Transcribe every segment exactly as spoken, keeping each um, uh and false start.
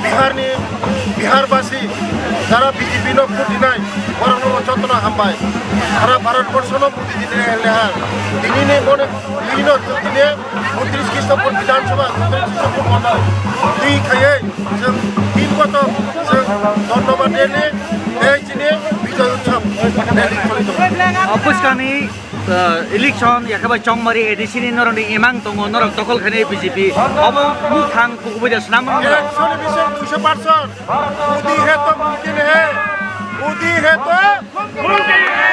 Biharni, Biharbasi jara B J P no vote dinai, borokno jotono hambai. Sara Bharat borshono Modi ji ni leha. Dinini bone, dinino, dini butris Krishnagar Bidhan Sabha, butris Krishnagar Mandal. Di khayai, chwng tin kotor, chwng dhonnobad rally, tei chini Bijoy Utsav rally choli tongo. Bwskangni, uh, election, yakhabai Chongmari A D C ni norokni imang tongo, norok dokhol khainai B J P. Obo buphang kukubuida swnam mano. Ekshoni bising duisho percent. Modi hai to mumkin hai. Modi hai to mumkin hai.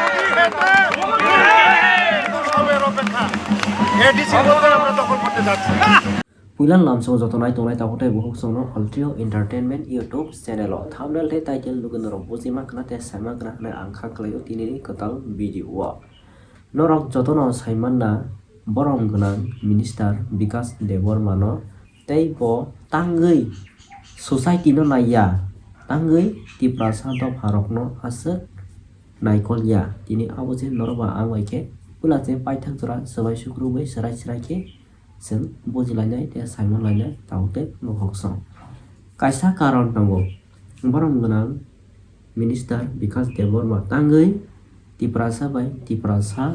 Modi hai to mumkin hai. Kintu somoyor opekha. A D C bolte amra dokhol korte jacchi. Puila lamsao joto nai tongnai tabuk tei bukhuk songno Altrio Entertainment YouTube channel o thumbnail tei title nugwi norok bujima khna tei saima khna hwnwi ang kha khlaio tinini kwtal video o. Norok jotono saimanna borom gwnang minister Bikash Debbarma no tei bo tangwi society no naiya, tangwi Tiprasa dopha rokno aswk naikolya. Tini abo se norok ba ang bai khe puila se paithak jora swbai sukrubwi swrai swrai khe chwng bujilainai tei saimanlainai tabuk tei bukhuk song. Kaisa karon tongo, borom gwnang minister Bikash Debbarma tangwi Tiprasa bai Tiprasa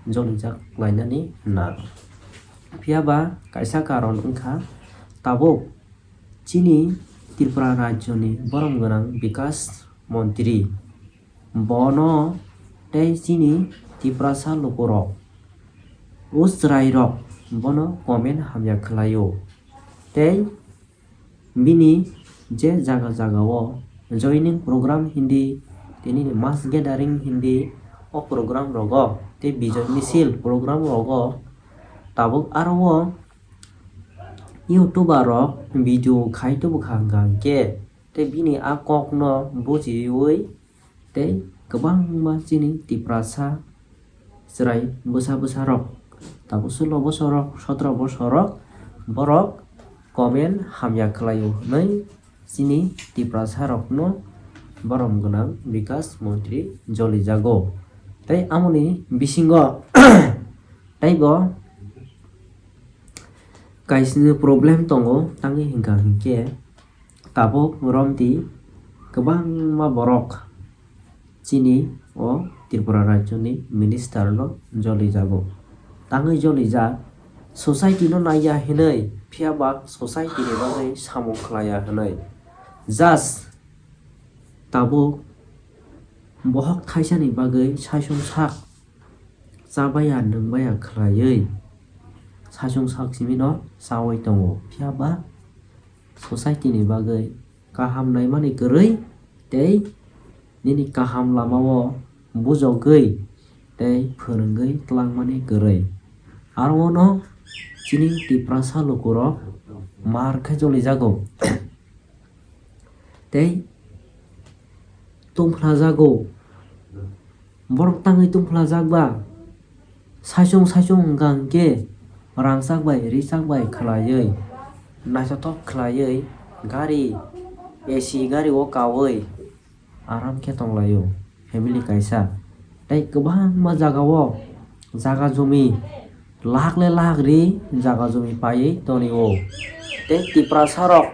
jolijak lainani nang. Phiya ba kaisa karon wngkha tabuk chini Tripura rajyoni borom gwnang Bikash montri. Bono tei chini Tiprasa lukurok, o chwrairok bono comment hamya khlaio. Tei bini je jaga jagao joining program hindi, tini mass gathering hindi, o program rogo tei bijoy misil program rogo tabuk aro o YouTuber rok video khai tubu kha hwnkha hwnkhe tei bini a kokno bujiwi tei kwbangma chini Tiprasa chwrai bwsa bwsa rok tabuk sulo bosor rok sotro bosor rok borok comment hamya khlaio hwnwi chini Tiprasa rokno borom gwnang Bikash montri jolijago tei amoni bisingo teibo kaisini problem tongo tangwi hwnkha hwnkhe tabuk romdi kwbangma borok chini o Tripura rajyoni minister no jolijago. Tangwi jolijak society no naiya hinwi, phiya ba society ni bagwi samung khlaiya hinwi. Just tabuk bohok thaisa ni bagwi saichung sak chabaya nwngbaya khlaiwi saichung sak simi no chawi tongo. Phiya ba society ni bagwi kaham naimani kwrwi tei nini kaham lamao bujogwi tei phwrwngwi twlangmani kwrwi. Aro no chini Tiprasa lukurok mar khe jolijago tei tongphlajago. Borok tangwi tongphlajak ba saichung saichung hwnkha hwnkhe rangchak bai richak bai khlaiwi naithothok khlaiwi gari A C gari o kawi aram khe tonglaio family kaisa. Tei kwbangma jaga o jaga jumi lakh le lakh ri jaga jumi paiwi tonio. Tei Tiprasa rok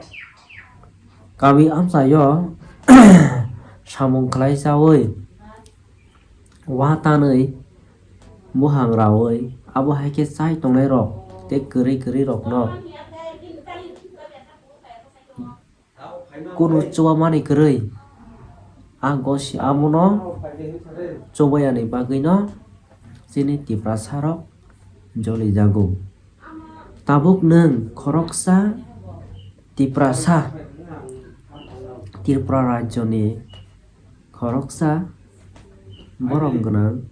kami amchaio samung khlai chawi, wa tanwi, buhang rawi, abo hai khe chai tongnai rok tei kwrwi kwrwi rokno kunu chuba mani kwrwi. Ang gosi amono chubaya ni bagwi no chini Tiprasa rok jolijago. Tabuk nwng khoroksa Tiprasa, Tripura rajyoni khoroksa borom gwnang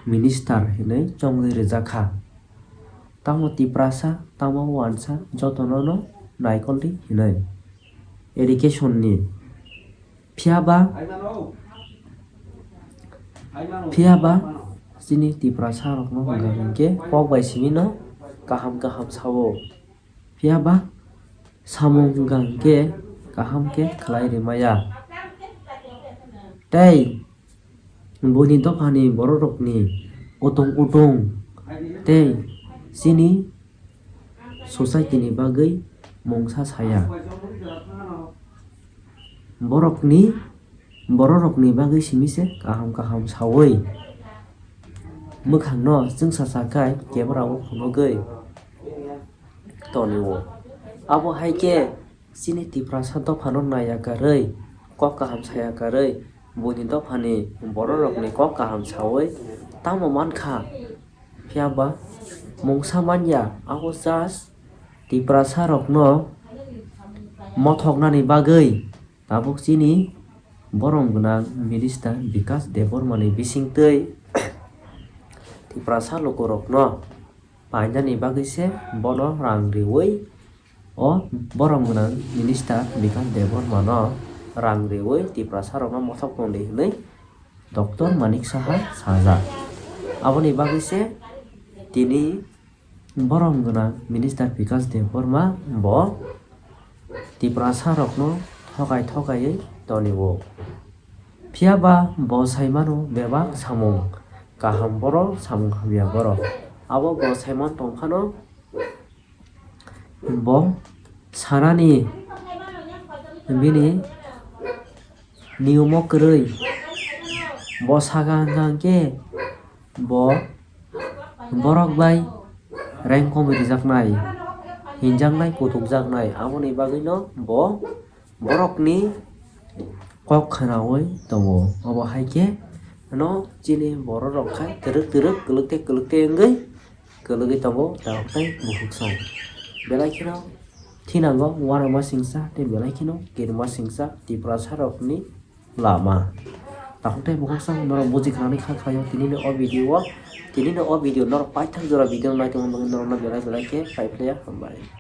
minister hinwi chongwi rijak kha. Tamo Tiprasa, tamo wansa, jotono no naikoldi hinwi. Education ni. Phiya ba, phiya ba chini Tiprasa rokno hwnkha hwnkhe kok bai simi no kaham kaham sao. Phiya ba samung hwnkha hwnkhe kaham khe khlai rimaya. Tei buini dophani borok rokni utung utung tei chini society ni bagwi mungsa saya. Borokni, bororokni bagwi simi se kaham kaham saui mwkhangno chwngsacha khai camera o phunugwi tonio. Abo hai khe chini Tiprasa dophano naiya karwi, kok kaham saya karwi, buini dophani bororokni kok kaham saui tamo mankha. Phiya ba mungsa manya, abo just Tiprasa rokno mothoknani bagwi tabuk chini borom gwnang minister Bikas Debbarma ni bisingtwi Tiprasa lukurokno painani bagwi se bono rang riui, o borom gwnang minister Bikas Debbarma no rang riui Tiprasa rokno mothok tongdi hwnwi Doctor Manik Saha sajak. Aboni bagwi se tini borom gwnang minister Bikas Debbarma bo Tiprasa rokno thokai thokaiwi tonio. Phiya ba bo sai mano bebak samung kaham borok, samung hamya borok. Abo bo sai man tong phano bo sanani bini niyom o kwrwi. Bo saka hwnkha hwnkhe bo borok bai rengkong rijaknai, hinjaknai, kutukjaknai, aboni bagwino bo borokni kok khwnaui tongo. Obo hai khe no chini bororok khai twrwk twrwk, kwlwk tei kwlwk tei wngwi kwlwgwi tongo, tabuk tei bukhuk song. Belai kheno thinango uanama singsa tei belai kheno kirima singsa Tiprasa rokni lama. Tabuk tei bukhuk song norok buji khanani kha khlaio tinini o video o, tinini o video norok paithak jora video naitongma bagwi norokno belai belai khe khaiphlaiya, hambai.